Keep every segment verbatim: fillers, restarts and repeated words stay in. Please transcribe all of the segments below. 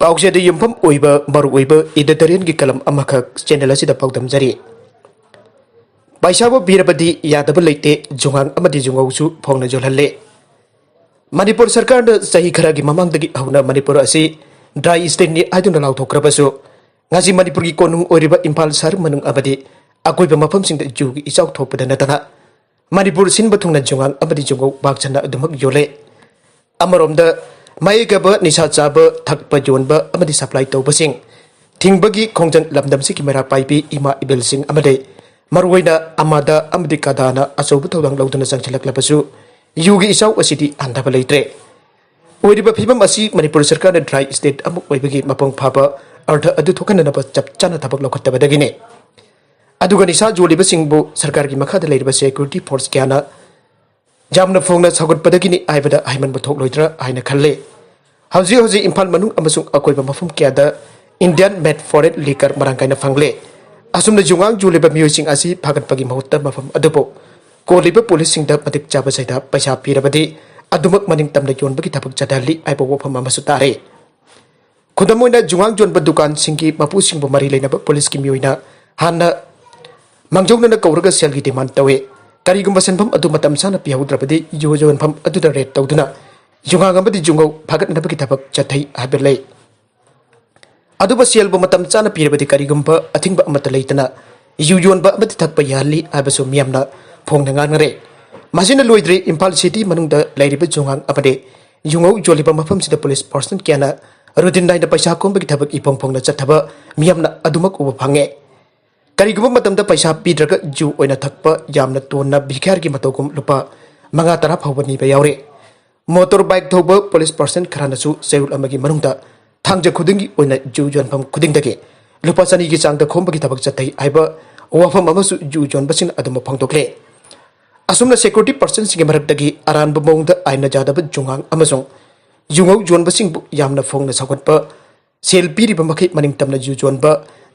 ꯄꯥꯎꯆꯦꯗ ꯌꯨꯝꯐꯝ ꯑꯣꯏꯕ ꯃꯔꯨꯑꯣꯏꯕ editorialꯒꯤ ꯀꯂꯝ ꯑꯃꯈꯛ channel ꯑꯁꯤꯗ ꯄꯥꯎꯗꯝꯖꯔꯤ꯫ ꯄꯩꯁꯥꯕꯨ ꯄꯤꯔꯕꯗꯤ ꯌꯥꯗꯕ ꯂꯩꯇꯦ, ꯖꯨꯉꯥꯡ ꯑꯃꯗꯤ ꯖꯨꯉꯧꯁꯨ ꯐꯣꯡꯅ ꯌꯣꯜꯍꯜꯂꯦ꯫ ꯃꯅꯤꯄꯨꯔ ꯁꯔꯀꯥꯔꯅ ꯆꯍꯤ ꯈꯔꯒꯤ ꯃꯃꯥꯡꯗꯒꯤ ꯍꯧꯅ ꯃꯅꯤꯄꯨꯔ ꯑꯁꯤ dry stateꯅꯤ ꯍꯥꯏꯗꯨꯅ ꯂꯥꯎꯊꯣꯛꯈ꯭ꯔꯕꯁꯨ, ꯉꯁꯤ ꯃꯅꯤꯄꯨꯔꯒꯤ ꯀꯣꯅꯨꯡ ꯑꯣꯏꯔꯤꯕ ꯏꯝꯐꯥꯜ ꯁꯍꯔ ꯃꯅꯨꯡ ꯑꯃꯗꯤ ꯑꯀꯣꯏꯕ ꯃꯐꯝꯁꯤꯡꯗ ꯖꯨꯒꯤ ꯏꯆꯥꯎ ꯊꯣꯛꯄꯗ ꯅꯠꯇꯅ ꯃꯅꯤꯄꯨꯔ ꯁꯤꯟꯕ ꯊꯨꯡꯅ ꯖꯨꯉꯥꯡ ꯑꯃꯗꯤ ꯖꯨꯉꯧ ꯄꯥꯛ ꯁꯟꯅ ꯑꯗꯨꯃꯛ ꯌꯣꯜꯂꯦ꯫ ꯑꯃꯔꯣꯝꯗ ꯃꯌꯦꯛ ꯌꯥꯕ ꯅꯤꯁꯥ ꯆꯥꯕ, ꯊꯛꯄ, ꯌꯣꯟꯕ ꯑꯃꯗꯤ supply ꯇꯧꯕꯁꯤꯡ ꯊꯤꯡꯕꯒꯤ ꯈꯣꯡꯖꯪ ꯂꯝꯗꯝꯁꯤꯒꯤ ꯃꯩꯔꯥ ꯄꯥꯏꯕꯤ ꯏꯃꯥ ꯏꯕꯦꯜꯁꯤꯡ ꯑꯃꯗꯤ ꯃꯔꯨꯑꯣꯏꯅ ꯑꯃꯥꯗ ꯑꯃꯗꯤ ꯀꯗꯥꯅ ꯑꯆꯧꯕ ꯊꯧꯗꯥꯡ ꯂꯧꯗꯨꯅ ꯆꯪꯁꯤꯜꯂꯛꯂꯕꯁꯨ, ꯌꯨꯒꯤ ꯏꯆꯥꯎ ꯑꯁꯤꯗꯤ ꯍꯟꯊꯕ ꯂꯩꯇ꯭ꯔꯦ꯫ ꯑꯣꯏꯔꯤꯕ ꯐꯤꯕꯝ ꯑꯁꯤ ꯃꯅꯤꯄꯨꯔ ꯁꯔꯀꯥꯔꯅ dry state ꯑꯃ ꯑꯣꯏꯕꯒꯤ ꯃꯄꯨꯡ ꯐꯥꯕ ꯑꯔꯊ ꯑꯗꯨ ꯊꯣꯛꯍꯟꯅꯅꯕ ꯆꯞ ꯆꯥꯅ ꯊꯕꯛ ꯂꯧꯈꯠꯇꯕꯗꯒꯤꯅꯤ꯫ ꯑꯗꯨꯒ ꯅꯤꯁꯥ ꯌꯣꯜꯂꯤꯕꯁꯤꯡꯕꯨ ꯁꯔꯀꯥꯔꯒꯤ ꯃꯈꯥꯗ ꯂꯩꯔꯤꯕ security force ꯀꯌꯥꯅ ꯌꯥꯝꯅ ꯐꯣꯡꯅ ꯁꯧꯒꯠꯄꯗꯒꯤꯅꯤ ꯍꯥꯏꯕꯗ ꯍꯥꯏꯃꯟꯕ ꯊꯣꯛꯂꯣꯏꯗ꯭ꯔꯥ ꯍꯥꯏꯅ ꯈꯜꯂꯤ꯫ ꯍꯧꯖꯤꯛ ꯍꯧꯖꯤꯛ ꯏꯝꯐꯥꯜ ꯃꯅꯨꯡ ꯑꯃꯁꯨꯡ ꯑꯀꯣꯏꯕ ꯃꯐꯝ ꯀꯌꯥꯗ Indian made foreign liquor ꯃꯔꯥꯡ ꯀꯥꯏꯅ ꯐꯪꯂꯦ꯫ ꯑꯁꯨꯝꯅ ꯌꯨꯉꯥꯡ ꯌꯣꯜꯂꯤꯕ ꯃꯤꯑꯣꯏꯁꯤꯡ ꯑꯁꯤ ꯐꯥꯒꯠꯄꯒꯤ ꯃꯍꯨꯠꯇ ꯃꯐꯝ ꯑꯗꯨꯕꯨ ꯀꯣꯜꯂꯤꯕ ꯄꯨꯂꯤꯁꯁꯤꯡꯗ ꯃꯇꯤꯛ ꯆꯥꯕ ꯆꯩꯗ ꯄꯩꯁꯥ ꯄꯤꯔꯕꯗꯤ ꯑꯗꯨꯃꯛ ꯃꯅꯤꯡ ꯇꯝꯅ ꯌꯣꯟꯕꯒꯤ ꯊꯕꯛ ꯆꯠꯊꯍꯜꯂꯤ ꯍꯥꯏꯕ ꯋꯥꯐꯝ ꯑꯃꯁꯨ ꯇꯥꯔꯦ꯫ ꯈꯨꯗꯝ ꯑꯣꯏꯅ, ꯖꯨꯉꯥꯡ ꯌꯣꯟꯕ ꯗꯨꯀꯥꯟꯁꯤꯡꯒꯤ ꯃꯄꯨꯁꯤꯡꯕꯨ ꯃꯔꯤ ꯂꯩꯅꯕ ꯄꯨꯂꯤꯁꯀꯤ ꯃꯤꯑꯣꯏꯅ ꯍꯥꯟꯅ ꯃꯥꯡꯖꯧꯅꯅ ꯀꯧꯔꯒ ꯁꯦꯜꯒꯤ demand ꯇꯧꯏ꯫ ꯀꯔꯤꯒꯨꯝꯕ ꯁꯦꯟꯐꯝ ꯑꯗꯨ ꯃꯇꯝ ꯆꯥꯅ ꯄꯤꯍꯧꯗ꯭ꯔꯕꯗꯤ ꯌꯨ ꯌꯣꯟꯐꯝ ꯑꯗꯨꯗ raid ꯇꯧꯗꯨꯅ ꯌꯨꯉꯥꯡ ꯑꯃꯗꯤ ꯖꯨꯉꯧ ꯐꯥꯒꯠꯅꯕꯒꯤ ꯊꯕꯛ ꯆꯠꯊꯩ ꯍꯥꯏꯕ ꯂꯩ꯫ ꯑꯗꯨꯕꯨ ꯁꯦꯜꯕꯨ ꯃꯇꯝ ꯆꯥꯅ ꯄꯤꯔꯕꯗꯤ ꯀꯔꯤꯒꯨꯝꯕ ꯑꯊꯤꯡꯕ ꯑꯃꯠꯇ ꯂꯩꯇꯅ ꯌꯨ ꯌꯣꯟꯕ ꯑꯃꯗꯤ ꯊꯛꯄ ꯌꯥꯍꯜꯂꯤ ꯍꯥꯏꯕꯁꯨ ꯃꯤꯌꯥꯝꯅ ꯐꯣꯡꯅ ꯉꯥꯡꯅꯔꯦ꯫ ꯃꯁꯤꯅ ꯂꯣꯏꯗ꯭ꯔꯤ, ꯏꯝꯐꯥꯜ city ꯃꯅꯨꯡꯗ ꯂꯩꯔꯤꯕ ꯖꯨꯉꯥꯡ ꯑꯃꯗꯤ ꯌꯨꯉꯧ ꯌꯣꯜꯂꯤꯕ ꯃꯐꯝꯁꯤꯗ ꯄꯨꯂꯤꯁ ꯄꯥꯔꯁꯟ ꯀꯌꯥꯅ routine ꯅꯥꯏꯅ ꯄꯩꯁꯥ ꯈꯣꯝꯕꯒꯤ ꯊꯕꯛ ꯏꯐꯣꯡ ꯐꯣꯡꯅ ꯆꯠꯊꯕ ꯃꯤꯌꯥꯝꯅ ꯑꯗꯨꯃꯛ ꯎꯕ ꯐꯪꯉꯦ꯫ ꯀꯔꯤꯒꯨꯝꯕ ꯃꯇꯝꯗ ꯄꯩꯁꯥ ꯄꯤꯗ꯭ꯔꯒ ꯖꯨ ꯑꯣꯏꯅ ꯊꯛꯄ ꯌꯥꯝꯅ ꯇꯣꯟꯅ ꯚꯤꯈꯥꯔꯒꯤ ꯃꯇꯧꯒꯨꯝ ꯂꯨꯄꯥ ꯃꯉꯥ ꯇꯔꯥ ꯐꯥꯎꯕ ꯅꯤꯕ ꯌꯥꯎꯔꯦ꯫ ꯃꯣꯇꯣꯔ ꯕꯥꯏꯛ ꯊꯧꯕ ꯄꯨꯂꯤꯁ ꯄꯥꯔꯁꯟ ꯈꯔꯅꯁꯨ ꯆꯌꯣꯜ ꯑꯃꯒꯤ ꯃꯅꯨꯡꯗ ꯊꯥꯡꯖ ꯈꯨꯗꯤꯡꯒꯤ ꯑꯣꯏꯅ ꯖꯨ ꯌꯣꯟꯐꯝ ꯈꯨꯗꯤꯡꯗꯒꯤ ꯂꯨꯄꯥ ꯆꯅꯤꯒꯤ ꯆꯥꯡꯗ ꯈꯣꯝꯕꯒꯤ ꯊꯕꯛ ꯆꯠꯊꯩ ꯍꯥꯏꯕ ꯋꯥꯐꯝ ꯑꯃꯁꯨ ꯖꯨ ꯌꯣꯟꯕꯁꯤꯡꯅ ꯑꯗꯨꯃꯛ ꯐꯣꯡꯗꯣꯛꯂꯦ꯫ ꯑꯁꯨꯝꯅ security ꯄꯥꯔꯁꯟꯁꯤꯡꯒꯤ ꯃꯔꯛꯇꯒꯤ ꯑꯔꯥꯟꯕ ꯃꯑꯣꯡꯗ ꯑꯥꯏꯟꯅ ꯌꯥꯗꯕ ꯖꯨꯉꯥꯡ ꯑꯃꯁꯨꯡ ꯌꯨꯉꯧ ꯌꯣꯟꯕꯁꯤꯡꯕꯨ ꯌꯥꯝꯅ ꯐꯣꯡꯅ ꯁꯧꯒꯠꯄ, ꯁꯦꯜ ꯄꯤꯔꯤꯕ ꯃꯈꯩ ꯃꯅꯤꯡ ꯇꯝꯅ ꯖꯨ ꯌꯣꯟꯕ,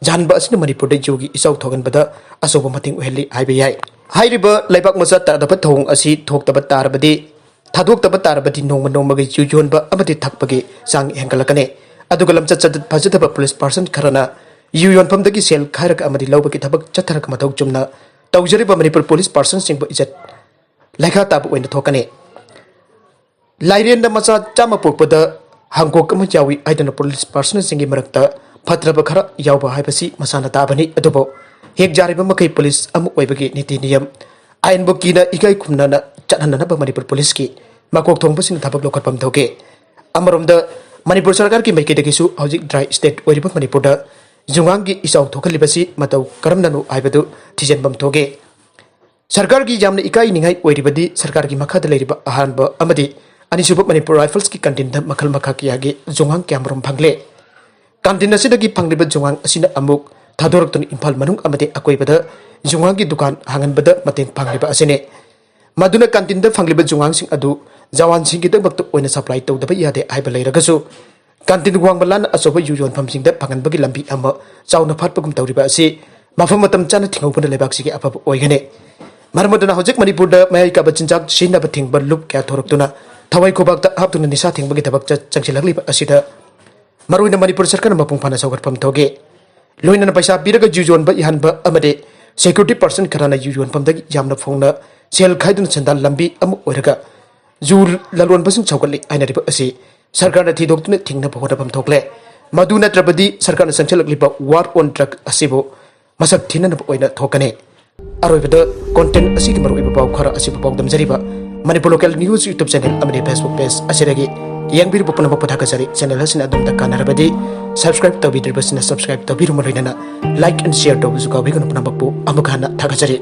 ꯌꯥꯍꯟꯕ ꯑꯁꯤꯅ ꯃꯅꯤꯄꯨꯔꯗ ꯖꯨꯒꯤ ꯏꯆꯥꯎ ꯊꯣꯛꯍꯟꯕꯗ ꯑꯆꯧꯕ ꯃꯇꯦꯡ ꯑꯣꯏꯍꯜꯂꯤ ꯍꯥꯏꯕ ꯌꯥꯏ꯫ ꯍꯥꯏꯔꯤꯕ ꯂꯩꯕꯥꯛ ꯃꯆꯥ ꯇꯥꯗꯕ ꯊꯧꯑꯣꯡ ꯑꯁꯤ ꯊꯣꯛꯇꯕ ꯇꯥꯔꯕꯗꯤ, ꯊꯥꯗꯣꯛꯇꯕ ꯇꯥꯔꯕꯗꯤ ꯅꯣꯡꯃ ꯅꯣꯡꯃꯒꯤ ꯖꯨ ꯌꯣꯟꯕ ꯑꯃꯗꯤ ꯊꯛꯄꯒꯤ ꯆꯥꯡ ꯍꯦꯟꯒꯠꯂꯛꯀꯅꯤ꯫ ꯑꯗꯨꯒ ꯂꯝꯆꯠ ꯁꯥꯖꯠ ꯐꯖꯗꯕ ꯄꯨꯂꯤꯁ ꯄꯥꯔꯁꯟ ꯈꯔꯅ ꯌꯨ ꯌꯣꯟꯐꯝꯗꯒꯤ ꯁꯦꯜ ꯈꯥꯏꯔꯒ ꯑꯃꯗꯤ ꯂꯧꯕꯒꯤ ꯊꯕꯛ ꯆꯠꯊꯔꯒ ꯃꯇꯧ ꯆꯨꯝꯅ ꯇꯧꯖꯔꯤꯕ ꯃꯅꯤꯄꯨꯔ ꯄꯨꯂꯤꯁ ꯄꯥꯔꯁꯟꯁꯤꯡꯕꯨ ꯏꯖꯠ ꯂꯩꯈꯥ ꯇꯥꯕ ꯑꯣꯏꯅ ꯊꯣꯛꯀꯅꯤ꯫ ꯂꯥꯏꯔꯦꯟꯗ ꯃꯆꯥ ꯆꯥꯝꯃ ꯄꯣꯛꯄꯗ ꯍꯪꯒꯣꯛ ꯑꯃ ꯌꯥꯎꯏ ꯍꯥꯏꯗꯨꯅ ꯄꯨꯂꯤꯁ ꯄꯥꯔꯁꯅꯦꯜꯁꯤꯡꯒꯤ ꯃꯔꯛꯇ ꯐꯠꯇ꯭ꯔꯕ ꯈꯔ ꯌꯥꯎꯕ ꯍꯥꯏꯕꯁꯤ ꯃꯁꯥꯅ ꯇꯥꯕꯅꯤ꯫ ꯑꯗꯨꯕꯨ ꯍꯦꯛ ꯌꯥꯔꯤꯕ ꯃꯈꯩ ꯄꯨꯂꯤꯁ ꯑꯃ ꯑꯣꯏꯕꯒꯤ ꯅꯤꯇꯤ ꯅꯤꯌꯝ, ꯑꯥꯏꯟꯕꯨ ꯀꯤꯅ ꯏꯀꯥꯏ ꯈꯨꯝꯅꯅ ꯆꯠꯍꯟꯅꯅꯕ ꯃꯅꯤꯄꯨꯔ ꯄꯨꯂꯤꯁꯀꯤ ꯃꯀꯣꯛ ꯊꯣꯡꯕꯁꯤꯡꯅ ꯊꯕꯛ ꯂꯧꯈꯠꯐꯝ ꯊꯣꯛꯏ꯫ ꯑꯃꯔꯣꯝꯗ ꯃꯅꯤꯄꯨꯔ ꯁꯔꯀꯥꯔꯒꯤ ꯃꯥꯏꯀꯩꯗꯒꯤꯁꯨ ꯍꯧꯖꯤꯛ ꯗ꯭ꯔꯥꯏ ꯁ꯭ꯇꯦꯠ ꯑꯣꯏꯔꯤꯕ ꯃꯅꯤꯄꯨꯔꯗ ꯖꯨꯉꯥꯡꯒꯤ ꯏꯆꯥꯎ ꯊꯣꯛꯍꯜꯂꯤꯕꯁꯤ ꯃꯇꯧ ꯀꯔꯝꯅꯅꯣ ꯍꯥꯏꯕꯗꯨ ꯊꯤꯖꯤꯟꯐꯝ ꯊꯣꯛꯏ꯫ ꯁꯔꯀꯥꯔꯒꯤ ꯌꯥꯝꯅ ꯏꯀꯥꯏꯅꯤꯡꯉꯥꯏ ꯑꯣꯏꯔꯤꯕꯗꯤ ꯁꯔꯀꯥꯔꯒꯤ ꯃꯈꯥꯗ ꯂꯩꯔꯤꯕ ꯑꯍꯥꯟꯕ ꯑꯃꯗꯤ ꯑꯅꯤꯁꯨꯕ ꯃꯅꯤꯄꯨꯔ ꯔꯥꯏꯐꯜꯁꯀꯤ ꯀꯥꯟꯇꯤꯟꯗ ꯃꯈꯜ ꯃꯈꯥ ꯀꯌꯥꯒꯤ ꯖꯨꯉꯥꯡ ꯀꯌꯥꯃꯔꯨꯝ ꯐꯪꯂꯦ꯫ ꯀꯥꯟꯇꯤꯟ ꯑꯁꯤꯗꯒꯤ ꯐꯪꯂꯤꯕ ꯖꯨꯉꯥꯡ ꯑꯁꯤꯅ ꯑꯃꯨꯛ ꯊꯥꯗꯣꯔꯛꯇꯨꯅ ꯏꯝꯐꯥꯜ ꯃꯅꯨꯡ ꯑꯃꯗꯤ ꯑꯀꯣꯏꯕꯗ ꯖꯨꯉꯥꯡꯒꯤ ꯗꯨꯀꯥꯟ ꯍꯥꯡꯍꯟꯕꯗ ꯃꯇꯦꯡ ꯄꯥꯡꯂꯤꯕ ꯑꯁꯤꯅꯤ꯫ ꯃꯗꯨꯅ ꯀꯥꯟꯇꯤꯟꯗ ꯐꯪꯂꯤꯕ ꯖꯨꯉꯥꯡꯁꯤꯡ ꯑꯗꯨ ꯖꯋꯥꯟꯁꯤꯡꯒꯤꯗꯃꯛꯇ ꯑꯣꯏꯅ ꯁꯄ꯭ꯂꯥꯏ ꯇꯧꯗꯕ ꯌꯥꯗꯦ ꯍꯥꯏꯕ ꯂꯩꯔꯒꯁꯨ, ꯀꯥꯟꯇꯤꯟ ꯋꯥꯡꯃ ꯂꯥꯟꯅ ꯑꯆꯧꯕ ꯌꯨ ꯌꯣꯟꯐꯝꯁꯤꯡꯗ ꯐꯪꯍꯟꯕꯒꯤ ꯂꯝꯕꯤ ꯑꯃ ꯆꯥꯎꯅ ꯐꯥꯠꯄꯒꯨꯝ ꯇꯧꯔꯤꯕ ꯑꯁꯤ ꯃꯐꯝ ꯃꯇꯝ ꯆꯥꯅ ꯊꯤꯡꯍꯧꯕꯅ ꯂꯩꯕꯥꯛꯁꯤꯒꯤ ꯑꯐꯕ ꯑꯣꯏꯒꯅꯤ꯫ ꯃꯔꯝ ꯑꯗꯨꯅ ꯍꯧꯖꯤꯛ ꯃꯅꯤꯄꯨꯔꯗ ꯃꯌꯥꯏ ꯀꯥꯕ ꯆꯤꯟꯖꯥꯛ ꯁꯤꯖꯤꯟꯅꯕ ꯊꯤꯡꯕ ꯂꯨꯞ ꯀꯌꯥ ꯊꯣꯔꯛꯇꯨꯅ ꯊꯋꯥꯏ ꯈꯨꯕꯥꯛꯇ ꯍꯥꯞꯇꯨꯅ ꯅꯤꯁꯥ ꯊꯤꯡꯕꯒꯤ ꯊꯕꯛ ꯆꯠ-, ꯆꯪꯁꯤꯜꯂꯛꯂꯤꯕ ꯑꯁꯤꯗ ꯃꯔꯨꯑꯣꯏꯅ ꯃꯅꯤꯄꯨꯔ ꯁꯔꯀꯥꯔꯅ ꯃꯄꯨꯡ ꯐꯥꯅ ꯁꯧꯒꯠꯐꯝ ꯊꯣꯛꯏ꯫ ꯂꯣꯏꯅꯅ ꯄꯩꯁꯥ ꯄꯤꯔꯒ ꯖꯨ ꯌꯣꯟꯕ ꯌꯥꯍꯟꯕ ꯑꯃꯗꯤ ꯁꯦꯀ꯭ꯌꯨꯔꯤꯇꯤ ꯄꯥꯔꯁꯟ ꯈꯔꯅ ꯖꯨ ꯌꯣꯟꯐꯝꯗꯒꯤ ꯌꯥꯝꯅ ꯐꯣꯡꯅ ꯁꯦꯜ ꯈꯥꯏꯗꯨꯅ ꯁꯦꯟꯗꯥꯟ ꯂꯝꯕꯤ ꯑꯃ ꯑꯣꯏꯔꯒ ꯖꯨ ꯂꯂꯣꯟꯕꯁꯤꯡ ꯁꯧꯒꯠꯂꯤ ꯍꯥꯏꯅꯔꯤꯕ ꯑꯁꯤ ꯁꯔꯀꯥꯔꯅ ꯊꯤꯗꯣꯛꯇꯨꯅ ꯊꯤꯡꯅꯕ ꯍꯣꯠꯅꯐꯝ ꯊꯣꯛꯂꯦ꯫ ꯃꯗꯨ ꯅꯠꯇ꯭ꯔꯕꯗꯤ ꯁꯔꯀꯥꯔꯅ ꯆꯪꯁꯤꯜꯂꯛꯂꯤꯕ ꯋꯥꯔ ꯑꯣꯟ ꯗ꯭ꯔꯒ ꯑꯁꯤꯕꯨ ꯃꯁꯛ ꯊꯤꯅꯅꯕ ꯑꯣꯏꯅ ꯊꯣꯛꯀꯅꯤ꯫ ꯑꯔꯣꯏꯕꯗ ꯀꯣꯟꯇꯦꯟ ꯑꯁꯤꯒꯤ ꯃꯔꯨꯑꯣꯏꯕ ꯄꯥꯎ ꯈꯔ ꯑꯁꯤꯕꯨ ꯄꯥꯎꯗꯝꯖꯔꯤꯕ Manipur local news YouTube channel ꯑꯃꯗꯤ ꯐꯦꯁꯕꯨꯛ ꯄꯦꯖ ꯑꯁꯤꯗꯒꯤ ꯌꯦꯡꯕꯤꯔꯤꯕ ꯄꯨꯝꯅꯃꯛꯄꯨ ꯊꯥꯒꯠꯆꯔꯤ꯫ ꯆꯦꯅꯦꯜ ꯑꯁꯤꯅ ꯑꯗꯣꯝꯗ ꯀꯥꯟꯅꯔꯕꯗꯤ ꯁꯕꯁꯀ꯭ꯔꯥꯏꯕ ꯇꯧꯕꯤꯗ꯭ꯔꯤꯕꯁꯤꯡꯅ ꯁꯕꯁꯀ꯭ꯔꯥꯏꯕ ꯇꯧꯕꯤꯔꯨ, ꯂꯣꯏꯅꯅ ꯂꯥꯏꯛ ꯑꯦꯟ ꯁꯤꯌꯔ ꯇꯧꯕꯁꯨ ꯀꯥꯎꯕꯤꯒꯅꯨ꯫ ꯄꯨꯝꯅꯃꯛꯄꯨ ꯑꯃꯨꯛ ꯍꯟꯅ ꯊꯥꯒꯠꯆꯔꯤ꯫